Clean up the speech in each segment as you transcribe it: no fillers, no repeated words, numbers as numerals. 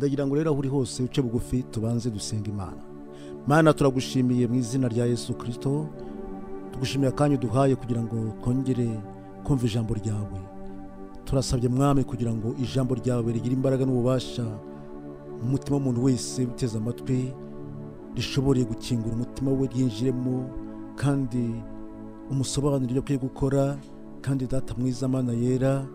Ndagira ngo rero aho uri hose uce bugufi tubanze dusenga Imana. Mana, turagushimiye mu izina rya Yesu Kristo, tugushimiye akanya duhaye kugira ngo twongere kumva ijambo ryawe. Turasabye Mwami kugira ngo ijambo ryawe rigire imbaraga n'ububasha mu mutima w'umuntu wese uteze amatwi, rishobore gukingura umutima we ryinjiremo kandi umusobanurire ibyo akwiye gukora. Kandi Data mwiza, Mana yera,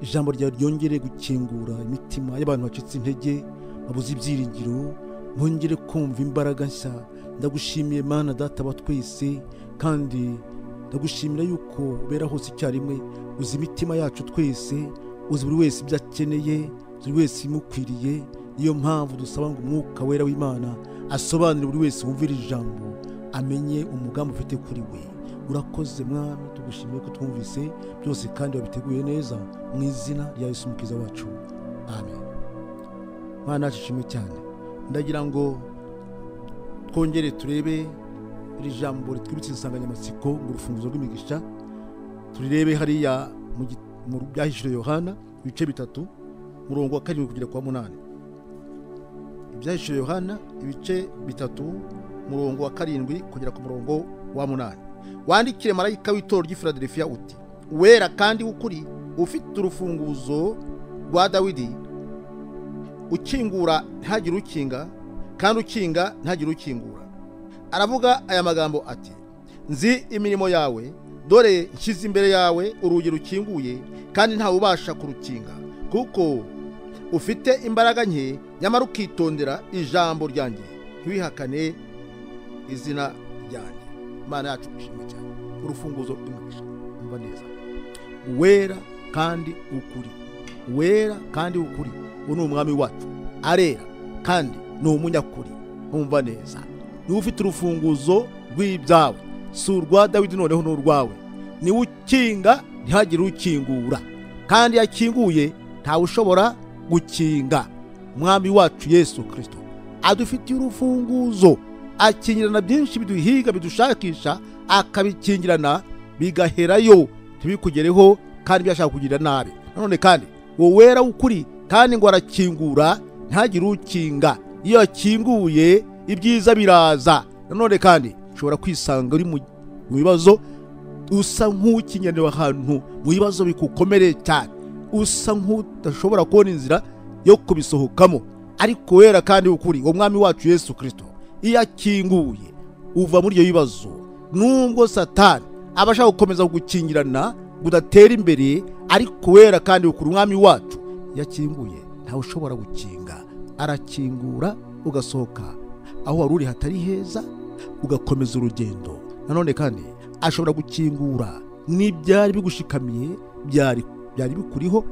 ijambo ryawe ryongere gukingura imitima y'abantu bacitse intege, babuze ibyiringiro, bongere kumva imbaraga nshya. Ndagushimiye Mana Data wa twese, kandi ndagushimira yuko ubera hose icyarimwe, uzi imitima yacu twese, uzi buri wese ibyo akeneye, buri wese imukwiriye. Niyo mpamvu dusaba ngo Umwuka Wera w'Imana asobanurire buri wese wumvira ijambo, amenye umugambi ufite kuri we. Urakoze Mwami, tugushimiye ko twumvise byose kandi wabiteguye neza, mu izina rya Yesu Umukiza wacu, amen. Mana ashimwe cyane. Ndagira ngo twongere turebe iri jambo ritwibutsa insanganyamatsiko ngo urufunguzo rw'imigisha. Turirebe hariya mu Byahishuriwe Yohana ibice 3 murongo wa 7 kugera kwa 8. Ibyahishuriwe Yohana ibice 3 murongo wa 7 kugera ku murongo wa 8. Wandikire marayika w'itorero ry'i Filadelfiya uti: Uwera kandi w'ukuri, ufite urufunguzo rwa Dawidi, ukingura ntagire ukinga, kandi ukinga ntagire ukingura. Aravuga aya magambo ati: Nzi imirimo yawe, dore nshyize imbere yawe urugi rukinguye, kandi ntawe ubasha kurukinga, kuko ufite imbaraga nke, nyamara ukitondera ijambo ryanjye, ntiwihakane izina ryanjye. Imana yacu ishimwe cyane. Urufunguzo rw'imigisha. Umva neza, uwera kandi ukuri, uwera kandi ukuri, uwo ni umwami wacu, arera kandi ni umunyakuri. Umva neza, niwe ufite urufunguzo rw'ibyawe, si urwa Dawidi noneho ni urwawe. Niwe ukinga ntihagire ukingura, kandi yakinguye ntawe ushobora gukinga. Umwami wacu Yesu Kristo adufitiye urufunguzo, akingirana byinshi biduhiga bidushakisha, akabikingirana bigaherayo ntibikugereho kandi byashaka kugira nabi. Nanone kandi wowe wera ukuri kandi ngo arakingura ntagire ukinga, iyo akinguye ibyiza biraza. Nanone kandi ushobora kwisanga uri mu bibazo, usa nk'ukinyanira ahantu mu bibazo bikukomereye cyane, usa nk'udashobora kubona inzira yo kubisohokamo, ariko wera kandi ukuri, uwo mwami wacu Yesu Kristo iyo akinguye uva muri ibyo bibazo. Nubwo Satani aba ashaka gukomeza kugukingirana ngo udatera imbere, ariko wera kandi ukuri, umwami wacu yakinguye ntawe ushobora gukinga, arakingura ugasohoka aho wari uri hatari heza, ugakomeza urugendo. Nanone kandi ashobora gukingura n'ibyari bigushikamiye, byari bikuriho,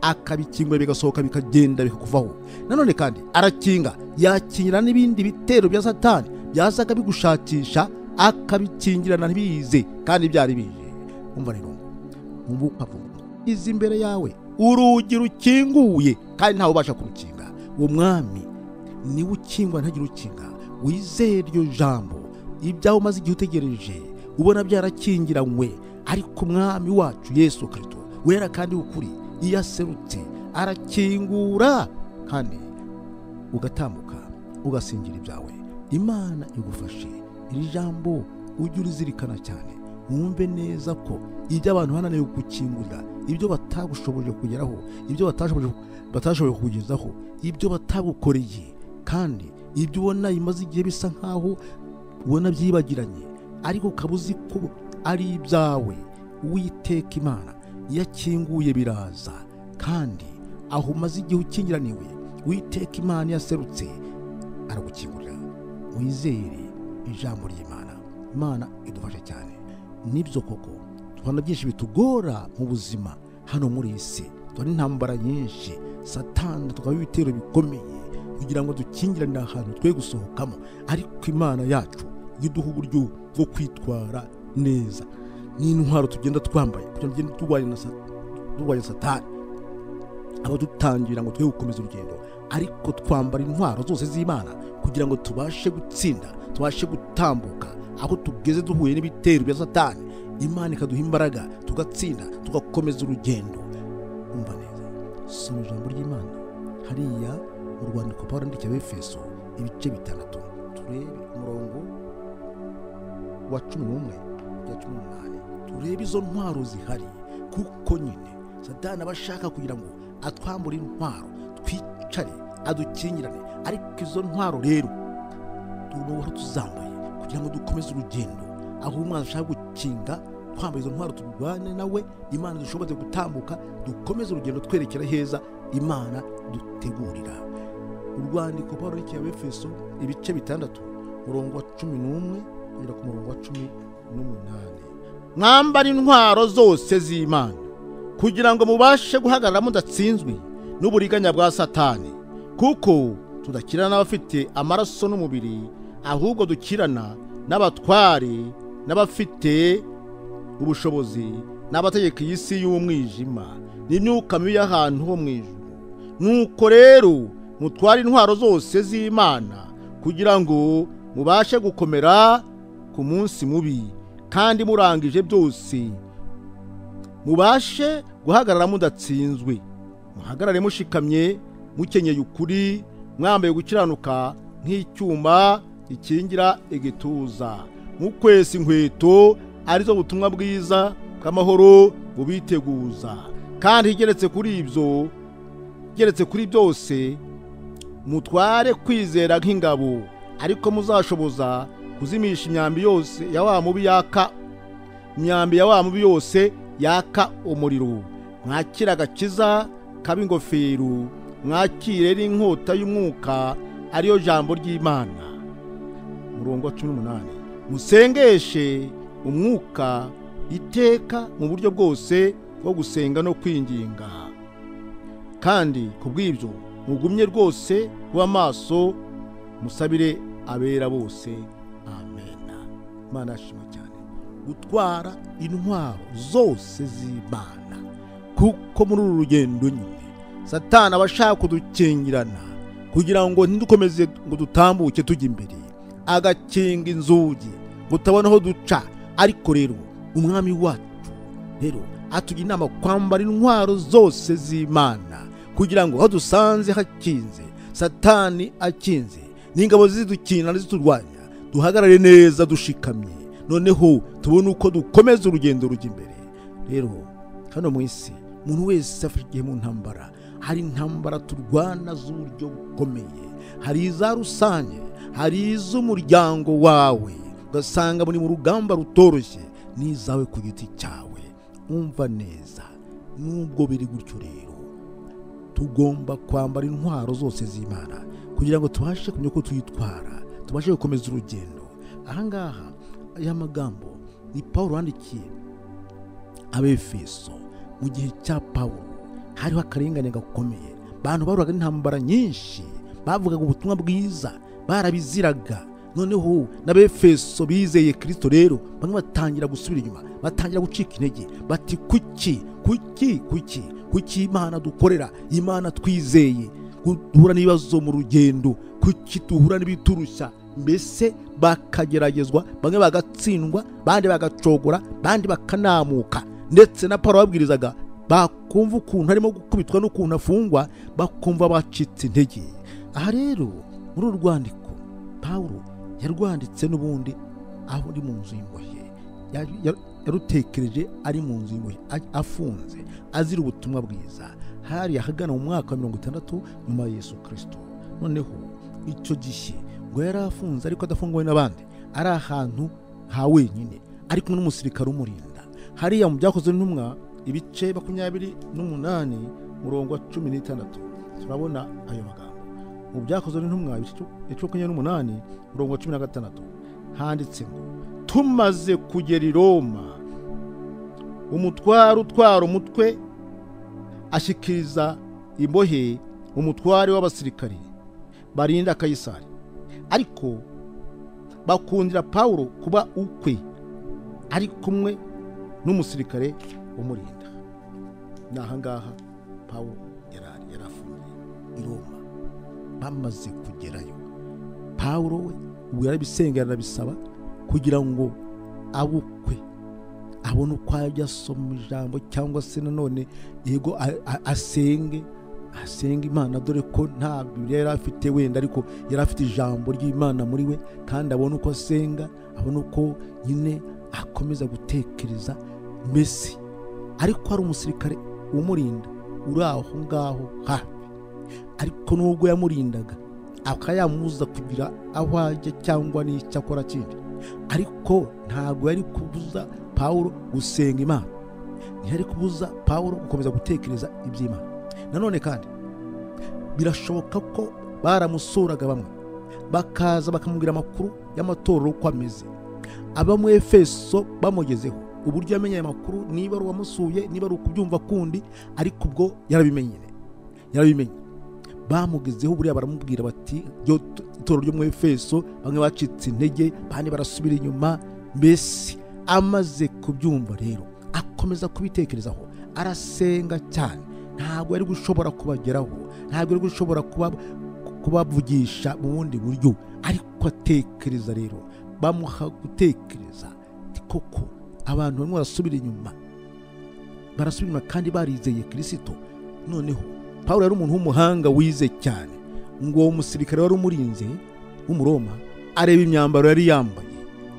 akabikingura bigasohoka bikagenda bikakuvaho. Nanone kandi arakinga, yakingira n'ibindi bitero bya Satani byazaga bigushakisha, akabikingirana ntibize kandi byari bije. Umva rero, umva ukavuga izi imbere yawe urugi rukinguye kandi ntawe ubasha kurukinga. Uwo mwami niwe ukingwa ntagire ukinga. Wizere iryo jambo, ibyawe umaze igihe utegereje ubona byarakingiranywe, ariko umwami wacu Yesu Kristo wera kandi ukuri, iyo aserutse arakingura kandi ugatambuka ugasingira ibyawe. Imana igufashe. Iri jambo ujye urizirikana cyane, wumve neza ko ibyo abantu bananiwe gukingurira, ibyo batagushoboje kugeraho, ibyo batashoboye kukugezaho, ibyo batagukoreye, kandi ibyo ubona bimaze igihe bisa nkaho ubona byibagiranye, ariko ukaba uzi ko ari ibyawe, Uwiteka Imana iyo akinguye biraza. Kandi aho umaze igihe ukingiraniwe, Uwiteka Imana yaserutse aragukingurira. Wizere ijambo ry'Imana. Imana idufashe cyane. Nibyo koko tubona byinshi bitugora mu buzima hano muri iyi si, tubona intambara nyinshi, Satani tukaba ibitero bikomeye kugira ngo dukingirane ahantu twe gusohokamo, ariko Imana yacu iduha uburyo bwo kwitwara neza n'intwaro tugenda twambaye kugira ngo tugende turwanya Satani abadutangira ngo twe gukomeza urugendo, ariko twambara intwaro zose z'Imana kugira ngo tubashe gutsinda, tubashe gutambuka aho tugeze duhuye n'ibitero bya Satani. Imana ikaduha imbaraga tugatsinda, tugakomeza urugendo. Umva neza, soma ijambo ry'Imana Hariya mu rwandiko Pawulo yandikiye Abefeso ibice 6, turebe umurongo wa 11 kugera 18, turebe izo ntwaro zihari, kuko nyine Satani aba ashaka kugira ngo atwambure intwaro, twicare adukingirane. Ariko izo ntwaro rero tugomba guhora tuzambaye kugira ngo dukomeze urugendo. Aho umwana ashaka gukinga, twambaye izo ntwaro turwane nawe, Imana dushoboze gutambuka, dukomeze urugendo twerekera heza Imana dutegurira. Urwandiko Pawulo yandikiye Abefeso ibice 6, umurongo wa 11 kugera ku murongo wa 18. Mwambare intwaro zose z'Imana kugira ngo mubashe guhagarara mudatsinzwe n'uburiganya bwa Satani, kuko tudakirana n'abafite amaraso n'umubiri, ahubwo dukirana n'abatware n'abafite ubushobozi n'abategeka iyi si y'umwijima n'imyuka mibi y'ahantu ho mu ijuru. Nuko rero mutware intwaro zose z'Imana kugira ngo mubashe gukomera ku munsi mubi, kandi murangije byose mubashe guhagarara mudatsinzwe. Muhagarare mushikamye, mukenyeye ukuri, mwambaye gukiranuka nk'icyuma gikingira igituza, mukwesa inkweto arizo butumwa bwiza bw'amahoro bubiteguza. Kandi igeretse kuri ibyo, igeretse kuri byose, mutware kwizera nk'ingabo, ariko muzashoboza kuzimisha imyambi yose ya wa mubi yaka, imyambi ya wa mubi yose yaka umuriro. Mwakira agakiza kaba ingofero, mwakire n'inkota y'umwuka ariyo jambo ry'Imana. Murongo wa 18, musengeshe umwuka iteka mu buryo bwose bwo gusenga no kwinginga, kandi kubw'ibyo mugumye rwose kuba maso, musabire abera bose. Amen. Imana ashimwe cyane. Gutwara intwaro zose z'Imana, kuko muri uru rugendo nyine Satani aba ashaka kudukingirana kugira ngo ntidukomeze ngo dutambuke tujya imbere, agakinga inzugi ngo tutabona aho duca. Ariko rero umwami wacu rero atugira inama kwambara intwaro zose z'Imana kugira ngo aho dusanze hakinze, Satani akinze n'ingabo zidukina ziturwanya, duhagarare neza dushikamye, noneho tubone uko dukomeza urugendo rujya imbere. Rero hano mu isi umuntu wese afashe igihe mu ntambara. Hari intambara turwana z'uburyo bukomeye, hari iza rusange, hari iz'umuryango wawe, ugasanga muri mu rugamba rutoroshye, n'izawe ku giti cyawe. Umva neza, nubwo biri gutyo rero tugomba kwambara intwaro zose z'Imana kugira ngo tubashe kumenya uko tuyitwara, tubashe gukomeza urugendo. Ahangaha aya magambo ni Pawulo wandikiye Abefeso. Mu gihe cya Pawulo hariho akarengane gakomeye, abantu baruraga intambara nyinshi, bavugaga ubutumwa bwiza barabiziraga. Noneho n'Abefeso bizeye Kristo rero bamwe batangira gusubira inyuma, batangira gucika intege, bati kuki kuki kuki kuki Imana dukorera, Imana twizeye duhura n'ibibazo mu rugendo, kuki duhura n'ibiturushya? Mbese bakageragezwa, bamwe bagatsindwa, bandi bagacogora, bandi bakanamuka. Ndetse na Pawulo babwirizaga bakumva ukuntu arimo gukubitwa n'ukuntu afungwa, bakumva bacitse intege. Aha rero muri uru rwandiko Pawulo yarwanditse n'ubundi aho ari mu nzu y'imbohe, yarutekereje ari mu nzu y'imbohe afunze azira ubutumwa bwiza, hari ahagana mu mwaka wa 60 nyuma ya Yesu Kristo. Noneho icyo gihe ngo yari afunze ariko adafungwa n'abandi, ari ahantu ha wenyine, ari kumwe n'umusirikare umurinda. Hariya mu Byakozwe n'Intumwa ibice 28 murongo wa 16 turabona ayo magambo. Mu Byakozwe n'Intumwa ibice 28 murongo wa 16 handitse ngo tumaze kugera i Roma, umutware utwara umutwe ashikiriza imbohe umutware w'abasirikari barinda Kayisari, ariko bakundira Pawulo kuba ukwe ari kumwe n'umusirikare umurinda. Nahangaha Pawulo yarafungiye i Roma. Bamaze kugerayo, Pawulo we ubwo yarabisengera arabisaba kugira ngo abukwe abone uko ajya asoma ijambo, cyangwa se nanone yego asenge Asenga Imana, dore ko nta Bibiliya yari afite wenda, ariko yari afite ijambo ry'Imana muri we, kandi abona uko asenga, abona uko nyine akomeza gutekereza mbese. Ariko hari umusirikare umurinda uri aho ngaho hafi, ariko nubwo yamurindaga akayamuza kugira aho ajya cyangwa n'icyo akora kindi, ariko ntabwo yari kubuza Pawulo gusenga Imana, ntiyari kubuza Pawulo gukomeza gutekereza iby'Imana. Nanone kandi birashoboka ko baramusuraga bamwe bakaza bakamubwira amakuru y'amatorero uko ameze. Aba mu Efeso bamugezeho uburyo yamenye aya makuru, niba ari uwamusuye, niba ari ukubyumva kundi, ariko ubwo yarabimenye. Bamugezeho buriya baramubwira bati itorero ryo mu Efeso bamwe bacitse intege, bandi barasubira inyuma. Mbese amaze kubyumva rero akomeza kubitekerezaho, arasenga cyane. Ntabwo yari gushobora kubageraho, ntabwo yari gushobora kubavugisha mu bundi buryo, ariko atekereza rero, bamuha gutekereza koko abantu bamwe barasubira inyuma, kandi barizeye Kristo. Noneho Pawulo yari umuntu w'umuhanga wize cyane, ngo uwo musirikare wari umurinze w'Umuroma areba imyambaro yari yambaye,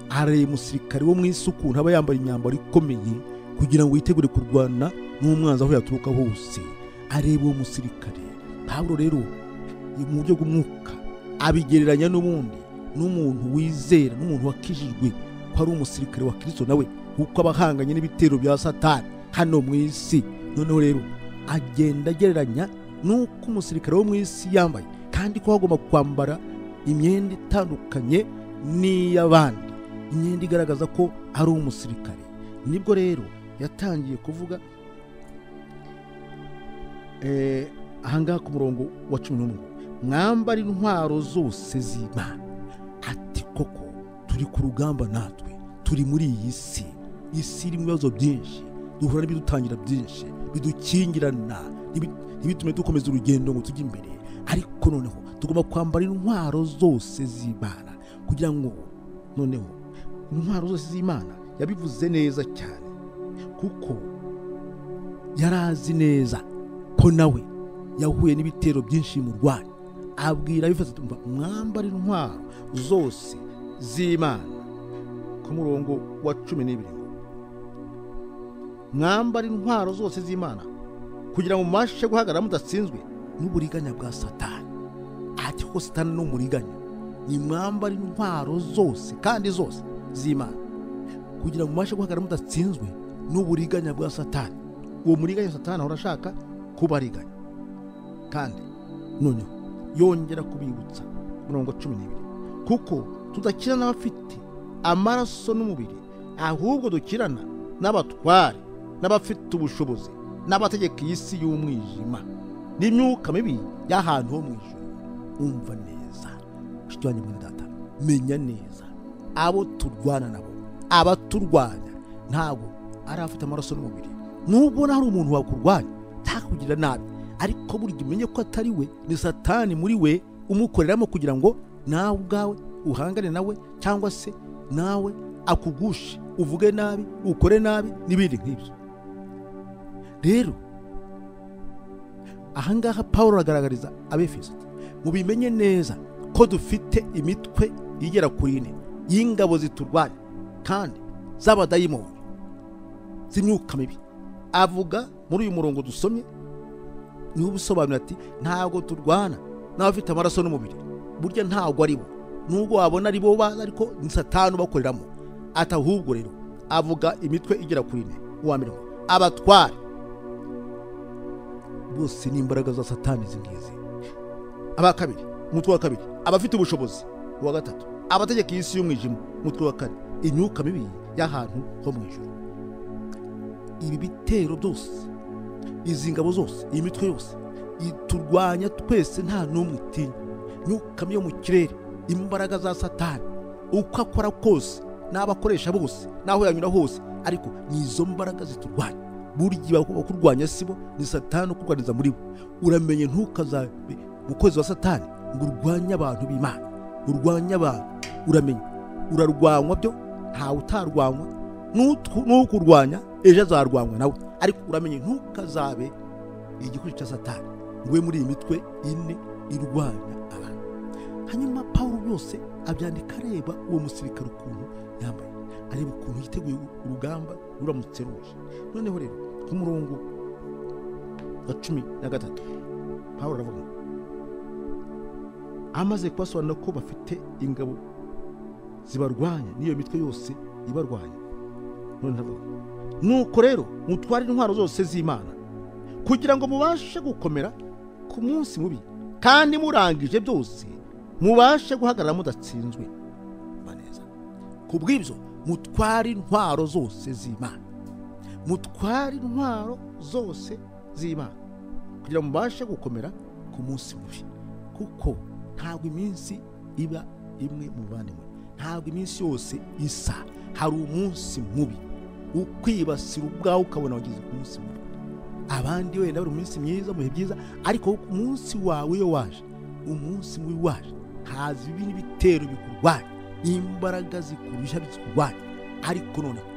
areba umusirikare wo mu isi ukuntu aba yambaye imyambaro ikomeye kugira ngo yitegure kurwana n'umwanzi aho yaturuka hose. Areba uwo musirikare. Pawulo rero mu buryo bw'umwuka abigereranya n'ubundi n'umuntu wizera, n'umuntu wakijijwe ko ari umusirikare wa Kristo nawe, kuko abahanganye n'ibitero bya Satani hano mu isi. Noneho rero agenda agereranya n'uko umusirikare wo mu isi yambaye, kandi ko agomba kwambara imyenda itandukanye n'iy'abandi, imyenda igaragaza ko ari umusirikare. Nibwo rero yatangiye kuvuga ahangaha ku murongo wa 11, mwambara intwaro zose z'Imana. Ati koko turi ku rugamba natwe, turi muri iyi si, isi irimo ibibazo byinshi, duhura n'ibidutangira byinshi, bidukingirana, ntibitume dukomeza urugendo ngo tujye imbere. Ariko noneho tugomba kwambara intwaro zose z'Imana, kugira ngo noneho intwaro zose z'Imana yabivuze neza cyane, kuko yarazi neza ko nawe yahuye n'ibitero byinshi mu Rwanda. Abwira abifata, mwambara intwaro zose z'Imana. Ku murongo wa 12, mwambara intwaro zose z'Imana kugira ngo mubashe guhagarara mudatsinzwe n'uburiganya bwa Satani. Ati ko Satani ni umuriganya, ni mwambara intwaro zose kandi zose z'Imana kugira ngo mubashe guhagarara mudatsinzwe n'uburiganya bwa Satani. Uwo muriganya Satani ahora ashaka kubariganya. Kandi noneho yongera kubibutsa murongo 12, kuko tudakirana n'abafite amaraso n'umubiri, ahubwo dukirana n'abatware n'abafite ubushobozi n'abategeka iyi si y'umwijima n'imyuka mibi y'ahantu ho mu ijuru. Umva neza nshuti wanjye mwene data, menya neza abo turwana nabo, abaturwanya ntabwo ari abafite amaraso n'umubiri. Nubwo hari umuntu wakurwanya ntakugira nabi, ariko burya umenye ko atari we, ni Satani muri we umukoreramo kugira ngo nawe ubwawe uhangane nawe, cyangwa se nawe akugushe, uvuge nabi, ukore nabi n'ibindi nk'ibyo. Rero ahangaha Pawulo aragaragariza Abefeso, mubimenye neza ko dufite imitwe igera kuri 4 y'ingabo ziturwanya kandi z'abadayimoni z'imyuka mibi. Avuga muri uyu murongo dusomye niho ubusobanuro ati ntabwo turwana n'abafite amaraso n'umubiri, burya ntabwo ari bo, nubwo wabona ari bo baza, ariko ni Satani ubakoreramo. Ati ahubwo rero avuga imitwe igera kuri 4. Uwa mbere abatware, bose ni imbaraga za Satani izi ngizi. Aba kabiri, umutwe wa kabiri abafite ubushobozi. Uwa gatatu abategeka iyi si y'umwijima. Umutwe wa kane imyuka mibi y'ahantu ho mu ijuru. Ibi bitero byose, izi ngabo zose, iyi mitwe yose iturwanya twese, nta n'umwe itinya. Imyuka mibi yo mu kirere, imbaraga za Satani, uko akora kose n'abakoresha bose n'aho yanyura hose, ariko ni izo mbaraga ziturwanya. Burya bakurwanya sibo, ni Satani ukurwaniza muri bo. Uramenye ntukazabe mukozi wa Satani ngo urwanye abantu b'Imana, urwanye abantu. Uramenye urarwanywa byo, ntawe utarwanywa, n'ukurwanya ejo azarwanywa nawe, ariko uramenye ntukazabe igikoresho cya Satani ngo ube muri iyi mitwe ine irwanya abantu. Hanyuma Pawulo byose abyandika areba uwo musirikare ukuntu yambaye, areba ukuntu yiteguye urugamba ruramutse ruje. Noneho rero ku murongo wa 13 Pawulo aravuga, amaze kubasobanurira ko bafite ingabo zibarwanya n'iyo mitwe yose ibarwanya. None ndavuga, nuko rero mutware intwaro zose z'Imana kugira ngo mubashe gukomera ku munsi mubi, kandi murangije byose mubashe guhagarara mudatsinzwe. Baneza kubw'ibyo mutware intwaro zose z'Imana, mutware intwaro zose z'Imana kugira ngo mubashe gukomera ku munsi mubi. Kuko ntabwo iminsi iba imwe mu bavandimwe, ntabwo iminsi yose isa. Hari umunsi mubi ukwibasira ubwawe ukabona wageze ku munsi mubi. Abandi wenda bari mu minsi myiza, mu bihe byiza, ariko umunsi wawe iyo waje, umunsi mubi waje, haza ibibi n'ibitero bikurwanya, imbaraga zikurusha zikurwanya. Ariko noneho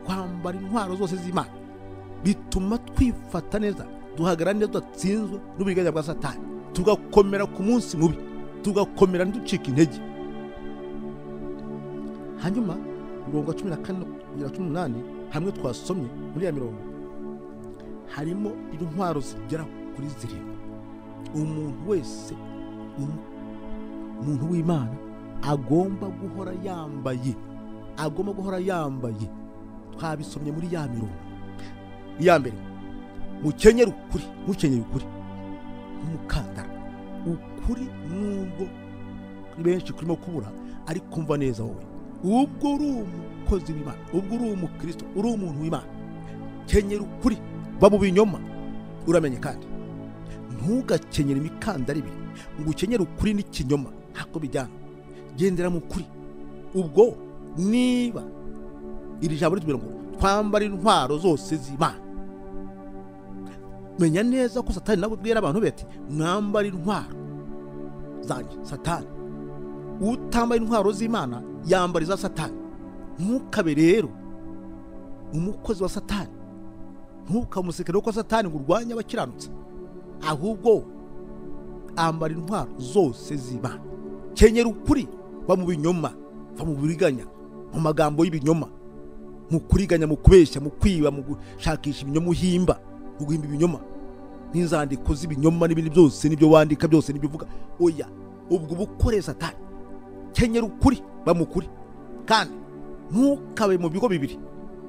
kwambara intwaro zose z'Imana bituma twifata neza, duhagarara neza tudatsinzwe n'uburiganya bwa Satani, tugakomera ku munsi mubi, tugakomera ntiducike intege. Hanyuma umurongo wa 14 kugera 18 hamwe twasomye muri ya mirongo, harimo intwaro zigera kuri 7 umuntu wese, umuntu w'Imana agomba guhora yambaye, agomba guhora yambaye. Twabisomye muri ya mirongo. Iya mbere, mukenyere ukuri, mukenyere ukuri nk'umukandara. Ukuri nubwo benshi kurimo kubura, ariko umva neza wowe, ubwo uri umukozi w'Imana, ubwo uri umukristo, uri umuntu w'Imana, kenyera ukuri, va mu binyoma. Uramenye kandi ntugakenyere imikandara ibiri ngo ukenyere ukuri n'ikinyoma, ntako bijyana. Gendera mu kuri. Ubwo niba iri jambo ritubwira ngo twambare intwaro zose z'Imana, menya neza ko Satani nawe abwira abantu bati mwambare intwaro zanjye. Satani utambaye intwaro z'Imana yambara iza Satani. Ntukabe rero umukozi wa Satani, ntukamusekere ko Satani ngo urwanye abakiranutse, ahubwo ambara intwaro zose z'Imana. Kenyera ukuri, va mu binyoma, va mu buriganya, mu magambo y'ibinyoma, mu kuriganya, mu kubeshya, mu kwiba, mu gushakisha ibinyoma uhimba, mu guhimba ibinyoma n'inzandiko z'ibinyoma n'ibindi byose, n'ibyo wandika byose n'ibyo uvuga. Oya, ubwo bukore Satani. Kenyera ukuri, va mu kuri. Kandi ntukabe mu bigo bibiri,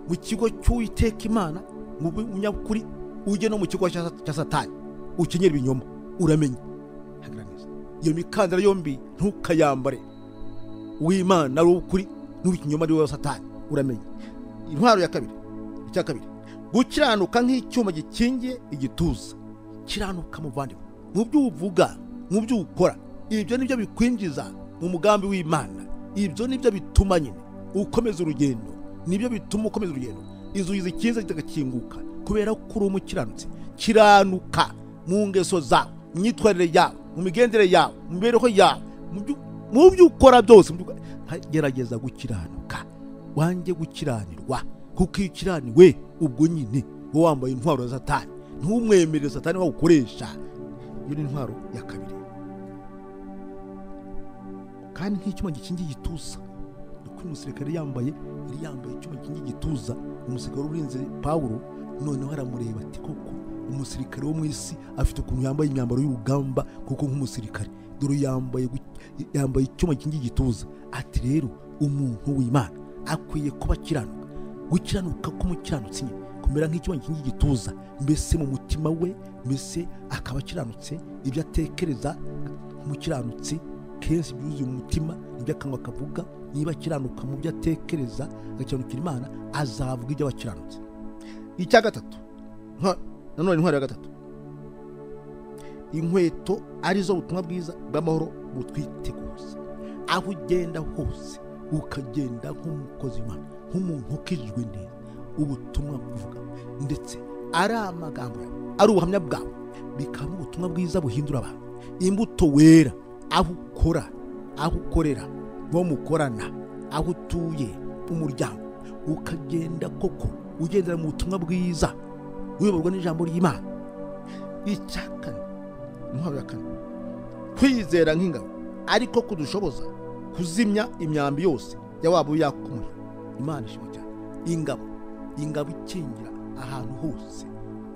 mu kigo cy'Uwiteka Imana mu munyakuri, ujye no mu kigo cya Satani ukenyera ibinyoma. Uramenye iyo mikandara yombi ntukayambare, uw'Imana ari ukuri n'uw'ikinyoma ari wa Satani. Uramenye. Intwaro ya kabiri, icya kabiri, gukiranuka nk'icyuma gikingiye igituza. Kiranuka muvandimwe, mu byo uvuga, mu byo ukora, ibyo nibyo bikwinjiza mu mugambi w'Imana, ibyo nibyo bituma nyine ukomeza urugendo, nibyo bituma ukomeza urugendo. Inzugi zikinze zigakinguka kubera ko uri umukiranutsi. Kiranuka mu ngeso zawe, mu myitwarire yawe, mu migendere yawe, mu mibereho yawe, mu byo ukora byose. Gerageza gukiranuka, wanjye gukiranirwa, kuko iyo ukiraniwe ubwo nyine wowe wambaye intwaro ya Satani. Ntumwemerere Satani wawukoresha. Iyo ni intwaro ya kabiri. Kandi nk'icyuma gikingiye igituza, uko umusirikare yambaye, yari yambaye icyuma gikingiye igituza. Umusirikare urinze Pawulo noneho aramureba ati koko umusirikare wo mu isi afite ukuntu yambaye imyambaro y'urugamba, kuko nk'umusirikare dore yambaye icyuma gikingiye igituza. Ati rero umuntu w'Imana akwiye kuba akiranuka. Gukiranuka k'umukiranutsi nyine kumera nk'icyuma gikingiye igituza, mbese mu mutima we, mbese akaba akiranutse, ibyo atekereza nk'umukiranutsi kenshi byuzuye umutima, ibyo akanwa kavuga. Niba akiranuka mu byo atekereza agakiranukira Imana, azavuga ibyo abakiranutse. Icya gatatu, nanone intwaro ya gatatu, inkweto arizo ubutumwa bwiza bw'amahoro butwiteguza. Aho ugenda hose ukagenda nk'umukozi w'Imana, nk'umuntu ukijijwe neza, ubutumwa buvuga ndetse ari amagambo yawe, ari ubuhamya bwawe, bikaba ubutumwa bwiza buhindura abantu. Imbuto wera aho ukora, aho ukorera, bo mukorana, aho utuye, umuryango, ukagenda koko ugendera mu butumwa bwiza uyoborwa n'ijambo ry'Imana. Icya kane, Intwaro ya kane, kwizera nk'ingabo ariko kudushoboza kuzimya imyambi yose ya wabo yakumuriro. Imana ishimwe cyane. Ingabo ikingira ahantu hose.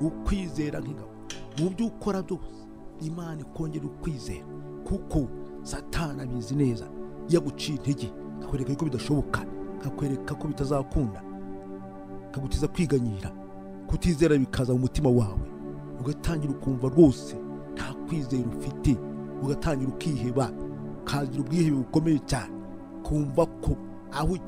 Ukwizera nk'ingabo mu byo ukora byose, Imana ikongera ukwizera, kuko Satani abizi neza. Yaguciye intege akwereka ko bidashoboka, akwereka ko bitazakunda, akagutiza kwiganyira, kutizera bikaza mu mutima wawe, ugatangira ukumva rwose nta kwizera ufite, ugatangira ukiheba, ukagira ubwihebe bukomeye cyane, kumva ko aho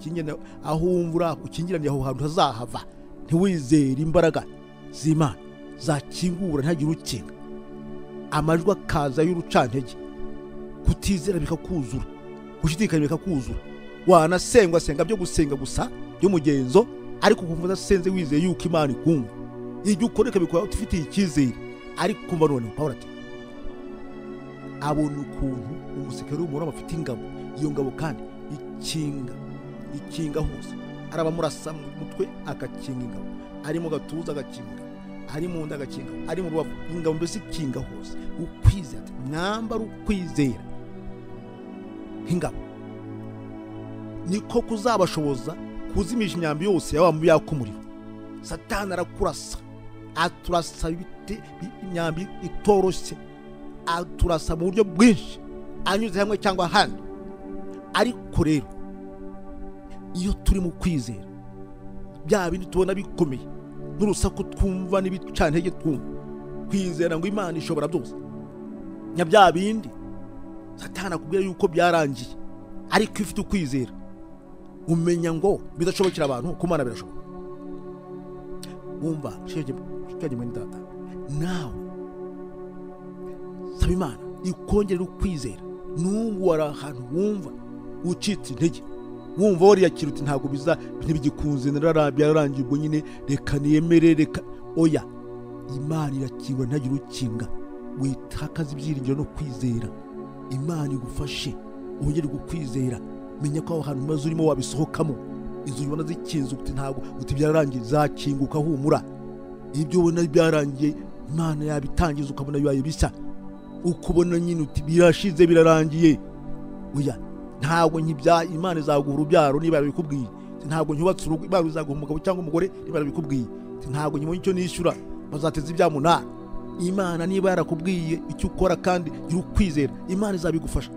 aho wumva ukingiranye aho hantu hazahava, ntiwizere imbaraga z'Imana zakingura ntihagire ukinga, amajwi akaza y'urucantege, kutizera bikakuzura, gushidikanya bikakuzura, wanasengwa senga byo gusenga gusa by'umugenzo, ariko ukumva udasenze wizeye yuko Imana ikumva, ibyo ukora ukabikora ufitiye icyizere. Ariko kumva none Pawulo ati abona ukuntu umusirikare w'Umuroma afite ingabo, iyo ngabo kandi ikinga hose, arabamurasa mu mutwe agakinga ingabo, ari mu gatuza agakinga, ari mu nda agakinga, ari mu rubavu, ingabo mbese ikinga hose. Ukwizera, mwambara ukwizera nk'ingabo, niko kuzabashoboza kuzimisha imyambi yose ya wa mubi yaka umuriro. Satani arakurasa, aturasa imyambi itoroshye, aturasa mu buryo bwinshi, anyuze hamwe cyangwa ahandi. Ariko rero iyo turi mu kwizera, bya bindi tubona bikomeye n'urusaku twumva n'ibicantege twumva, kwizera ngo Imana ishobora byose, nya bya bindi Satani akubwira yuko byarangiye, ariko iyo ufite ukwizera umenya ngo bidashobokera abantu, ku Mana birashoboka. Wumva shege mwene data, nawe saba Imana ikongerera ukwizera. N'ubu wari ahantu wumva ucitse intege, wumva wariyakira uti ntabwo biza, ntibigikunze, byararangiye ubwo nyine, reka niyemere, reka oya. Imana irakingura ntihagire ukinga. Witakaza ibyiringiro no kwizera, Imana igufashe wongere kukwizera. Menya ko aho hantu maze urimo wabisohokamo. Inzu ubona zikinze uti ntabwo, uti byararangiye, zakinguka, humura. Ibyo ubona byarangiye Imana yabitangiza ukabona bibaye bishya, ukubona nyine uti birashize birarangiye. Oya, ntabwo nkibya, Imana izaguha urubyaro niba yarabikubwiye. Ntabwo ncyubatse urugo, Imana izaguha umugabo cyangwa umugore niba yarabikubwiye. Ntabwo nkibonye icyo nishyura, bazateza ibyamunara. Imana niba yarakubwiye icyo ukora kandi gira ukwizera, Imana izabigufasha.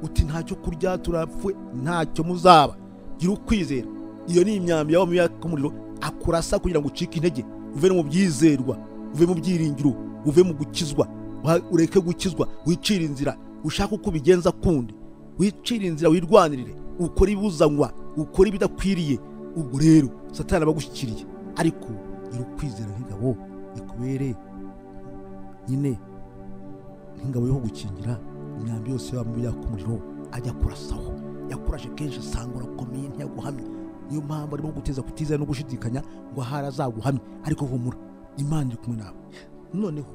Uti ntacyo kurya turapfwe, ntacyo muzaba, gira ukwizera. Iyo ni imyambi yawe yaka umuriro akurasa kugira ngo ucike intege, uve mu byizerwa, uve mu byiringiro, uve mu gukizwa, ureke gukizwa, wicire inzira, ushaka uko ubigenza kundi, wicire inzira, wirwanirire, ukore ibuzanywa, ukore ibidakwiriye. Ubwo rero Satani abagushyikiriye, ariko gira ukwizera nk'ingabo ikubere nyine nk'ingabo yo gukingira imyambi yose yaka umuriro ajya kurasaho. Yakurashe kenshi asanga urakomeye, ntiyaguhamye. Niyo mpamvu arimo guteza kutizera no gushidikanya ngo ahari azaguhamye, ariko humura, Imana iri kumwe nawe. Noneho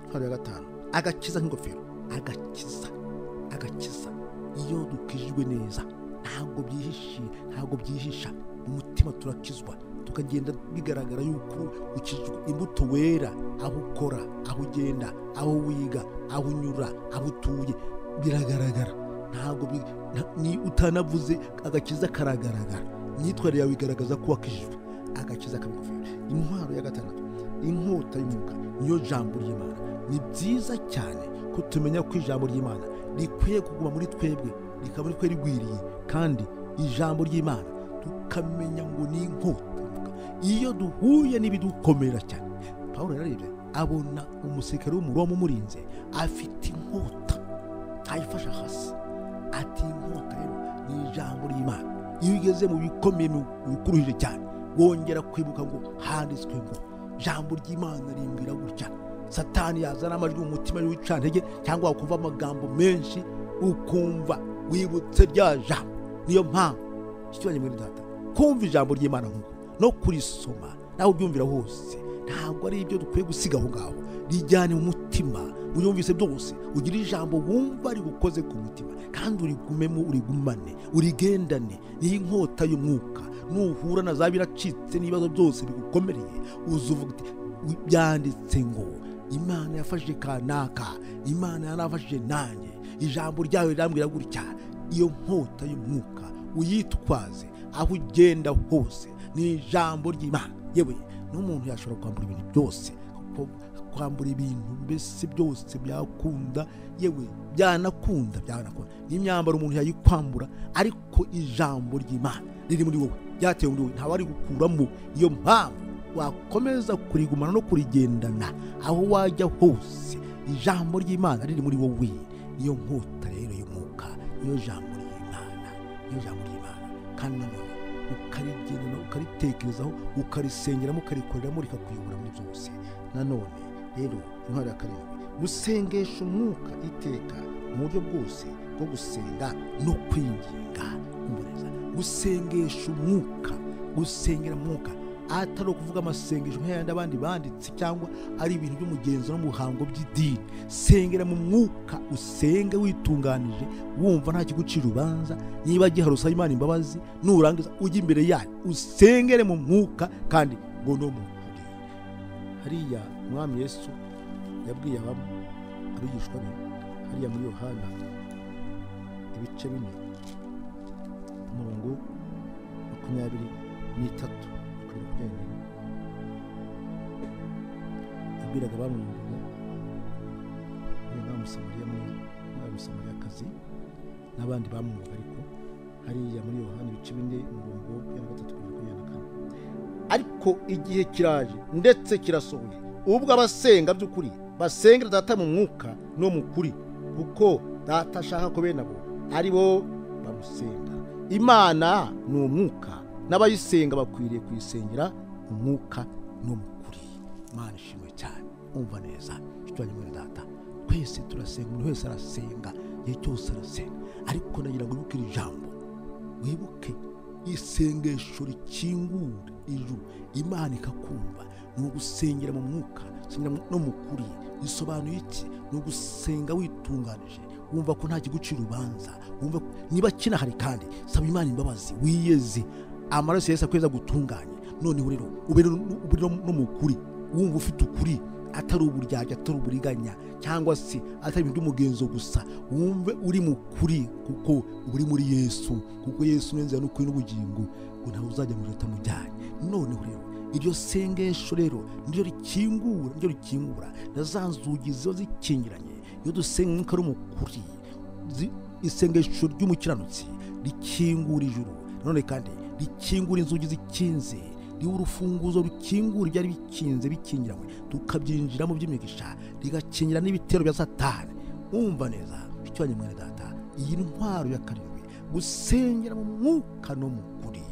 intwaro ya gatanu, agakiza nk'ingofero. Agakiza iyo dukijijwe neza ntabwo byihishe, ntabwo byihisha mu mutima, turakizwa tukagenda bigaragara yuko ukijijwe. Imbuto wera aho ukora, aho ugenda, aho wiga, aho unyura, aho utuye, biragaragara. Ntabwo ni utanavuze, agakiza karagaragara, imyitwarire yawe igaragaza ko wakijijwe. Agakiza k'ingofero. Intwaro ya gatandatu, inkota y'umwuka, niyo jambo ry'Imana. Ni byiza cyane ko tumenya ko ijambo ry'Imana rikwiye kuguma muri twebwe, rikaba muri twe rigwiriye, kandi ijambo ry'Imana tukamenya ngo ni inkota y'umwuka. Iyo duhuye n'ibidukomera cyane, Pawulo yararebye abona umusirikare w'Umuroma umurinze afite inkota, ayifasha hasi, ati inkota rero ni ijambo ry'Imana. Iyo ugeze mu bikomeye bikuruhije cyane, wongera kwibuka ngo handitswe ngo ijambo ry'Imana rimbwira gutya. Satani yazana amajwi mu mutima w'icantege, cyangwa wakumva amagambo menshi ukumva wibutse rya jambo. Niyo mpamvu ikibazo mwene data, kumva ijambo ry'Imana nkuko no kurisoma nawe uryumvira hose, ntabwo ari ibyo dukwiye gusiga aho ngaho. Rijyane mu mutima, uryumvise byose, ugira ijambo wumva rigukoze ku mutima, kandi urigumemo, urigumane, urigendane. Ni inkota y'umwuka. Nuhura na za biracitse n'ibibazo byose bigukomereye, uzuvuga uti byanditse ngo Imana yafashije kanaka, Imana yanafashije nanjye, ijambo ryayo rirambwira gutya. Iyo nkota y'umwuka uyitwaze aho ugenda hose, ni ijambo ry'Imana. Yewe n'umuntu yashobora kwambura ibintu byose, kwambura ibintu mbese byose byakunda, yewe byanakunda n'imyambaro umuntu yayikwambura, ariko ijambo ry'Imana riri muri wowe, ryatewe muri wowe, ntawe ari gukuramo. Iyo mpamvu wakomeza kurigumana no kurigendana aho wajya hose, ijambo ry'Imana riri muri wowe. Niyo nkota rero y'umwuka, niyo jambo ry'Imana, niyo jambo ry'Imana. Kandi nanone ukarigendana, ukaritekerezaho, ukarisengeramo, ukarikoreramo, rikakuyobora muri byose. Nanone rero intwaro ya karindwi, gusengesha umwuka iteka mu buryo bwose bwo gusenga no kwinginga. Umureza gusengesha umwuka, gusengera umwuka, atari ukuvuga amasengesho nk'ayandi abandi banditse cyangwa ari ibintu by'umugenzo n'umuhango by'idini. Sengera mu mwuka, usenge witunganije, wumva nta kigucira urubanza, niba gihari usaba Imana imbabazi, nurangiza ujye imbere yayo usengere mu mwuka kandi ngo no mu kuri. Hariya Umwami Yesu yabwiye abigishwa be, hariya muri Yohana ibice 4 umurongo 23 yabwiraga bamwumvaga, n'Umusamariya mwiza, n'Umusamariyakazi n'abandi bamwumvaga, ariko hariya muri Yohana ibice 4 umurongo 23 kugera 24, ariko igihe kiraje ndetse kirasohoye ubwo abasenga by'ukuri basengera Data mu mwuka no mu kuri, kuko Data ashaka ko bene abo ari bo bamusenga. Imana ni umwuka, n'abayisenga bakwiriye kuyisengera umwuka no mu kuri. Imana ishimwe cyane. Umva neza nshuti mwene Data, twese turasenga, umuntu wese arasenga, igihe cyose arasenga, ariko nagira ngo wibuke iri jambo, wibuke isengesho rikingura ijuru, Imana ikakumva. Ni ugusengera mu mwuka, sengera no mu kuri. Bisobanuye iki? Ni ugusenga witunganije, wumva ko nta kigucira urubanza, wumva niba kinahari kandi saba Imana imbabazi, wiyeze amaraso Yesu akweza gutunganye. Noneho rero ube no mu kuri, wumva ufite ukuri, atari uburyarya, atari uburiganya, cyangwa se atari ibintu by'umugenzo gusa, wumve uri mu kuri kuko uri muri Yesu, kuko Yesu ni inzira n'ukuri n'ubugingo, ngo ntawe uzajya mu ijuru atamujyanye. Noneho rero iryo sengesho rero niryo rikingura, niryo rikingura na za nzugi ziba zikingiranye. Iyo dusenga umwuka ari mu kuri, isengesho ry'umukiranutsi rikingura ijuru, nanone kandi rikingura inzugi zikinze, riba urufunguzo rukingura ibyari bikinze bikingiranywe, tukabyinjiramo by'imigisha, rigakingira n'ibitero bya Satani. Umva neza nshuti wanjye mwene Data, iyi ntwaro ya karindwi, gusengera mu mwuka no mu kuri,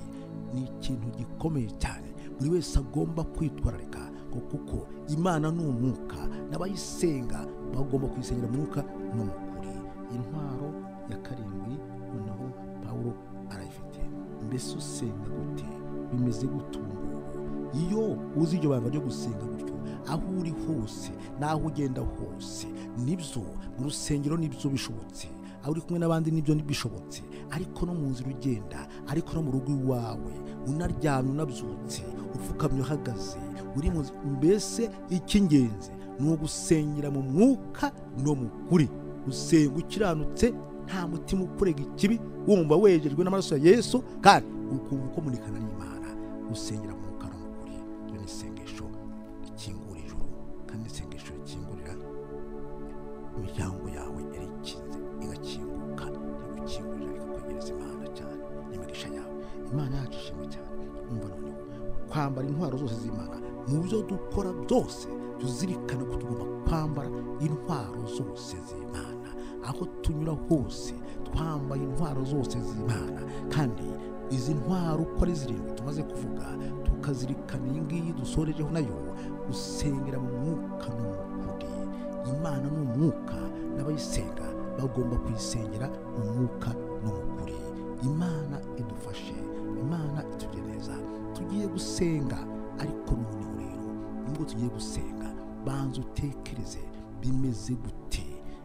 ni ikintu gikomeye cyane buri wese agomba kwitwararika, kuko Imana ni umwuka, n'abayisenga bagomba kuyisengera mu mwuka no mu kuri. Intwaro ya karindwi noneho Pawulo arayifite. Mbese usenga gute? Bimeze gute ubu? Iyo uzi iryo banga ryo gusenga gutyo, aho uri hose n'aho ugenda hose, nibyo mu rusengero nibyo bishobotse, aho uri kumwe n'abandi nibyo bishobotse, ariko no mu nzira ugenda, ariko no mu rugo iwawe, unaryamye, unabyutse, upfukamye, uhagaze, uri mu mbese icy'ingenzi ni ugusengera mu mwuka no mu kuri. Usenga ukiranutse, nta mutima ukurega ikibi, wumva wejejwe n'amaraso ya Yesu, kandi ukumva ukomunikana n'Imana. Usengera mu mwuka no mu kuri, iryo ni isengesho rikingura ijuru, kandi isengesho rikingurira imiryango yawe yari ikinze igakinguka, rigukingurira, rikakwegereza Imana cyane n'imigisha yawe. Imana yacu ishimwe cyane. Umva noneho kwambara intwaro zose z'Imana mu byo dukora byose, tuzirikana ko tugomba kwambara intwaro zose z'Imana aho tunyura hose, twambaye intwaro zose z'Imana. Kandi izi ntwaro uko ari zirindwi tumaze kuvuga, tukazirikana iyi ngiyi dusorejeho nayo, gusengera mu mwuka no mu kuri. Imana ni umwuka, n'abayisenga bagomba kuyisengera mu mwuka no mu kuri. Imana idufashe, Imana itugire neza. Tugiye gusenga, ariko noneho rero nubwo tugiye gusenga, banza utekereze bimeze gute?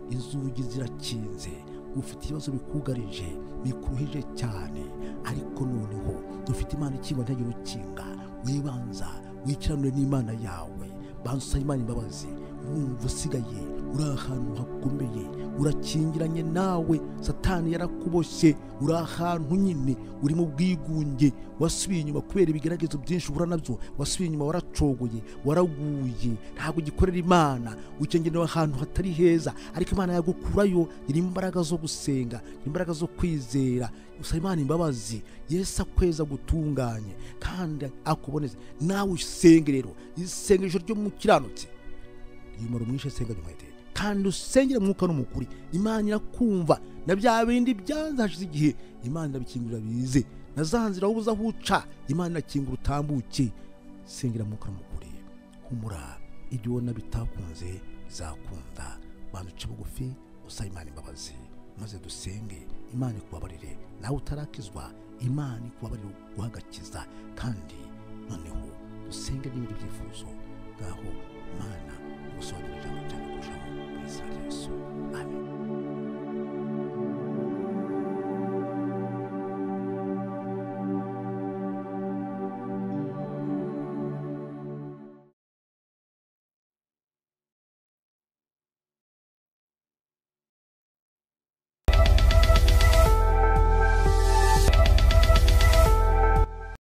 Inzugi zirakinze, ufite ibibazo bikugarije, bikuruhije cyane, ariko noneho dufite Imana ikinga ntagira ukinga. Wibanza wikiranure n'Imana yawe, banza usaba Imana imbabazi, Wumva usigaye uri ahantu hakomeye, urakingiranye nawe, Satani yarakuboshye, uri ahantu nyine uri mu bwigunge, wasubiye inyuma kubera ibigeragezo byinshi uhura nabyo, wasubiye inyuma, waracogoye, waraguye, ntabwo ugikorera Imana, ukengenewe ahantu hatari heza, ariko Imana yagukurayo. Gira imbaraga zo gusenga, gira imbaraga zo kwizera, usaba Imana imbabazi, Yesu akweza gutunganye kandi akuboneze. Nawe usenge rero isengesho ryo mu kiranutsi yumara umwishe, senga nyuma, kandi usengere mwuka n'umukuri. Imana irakumva, na bya bindi byanze hashize igihe Imana irabikingurira bize, na za nzira wowe uza aho uca Imana irakingura utambuke. Sengera mwuka n'umukuri, humura, ibyo ubona bitakunze bizakunda. Banza uce bugufi usaba Imana imbabazi, maze dusenge Imana ikubabarire. Nawe utarakizwa Imana ikubabarire guhagakiza, kandi noneho dusenge n'ibindi byifuzo ngaho Imana.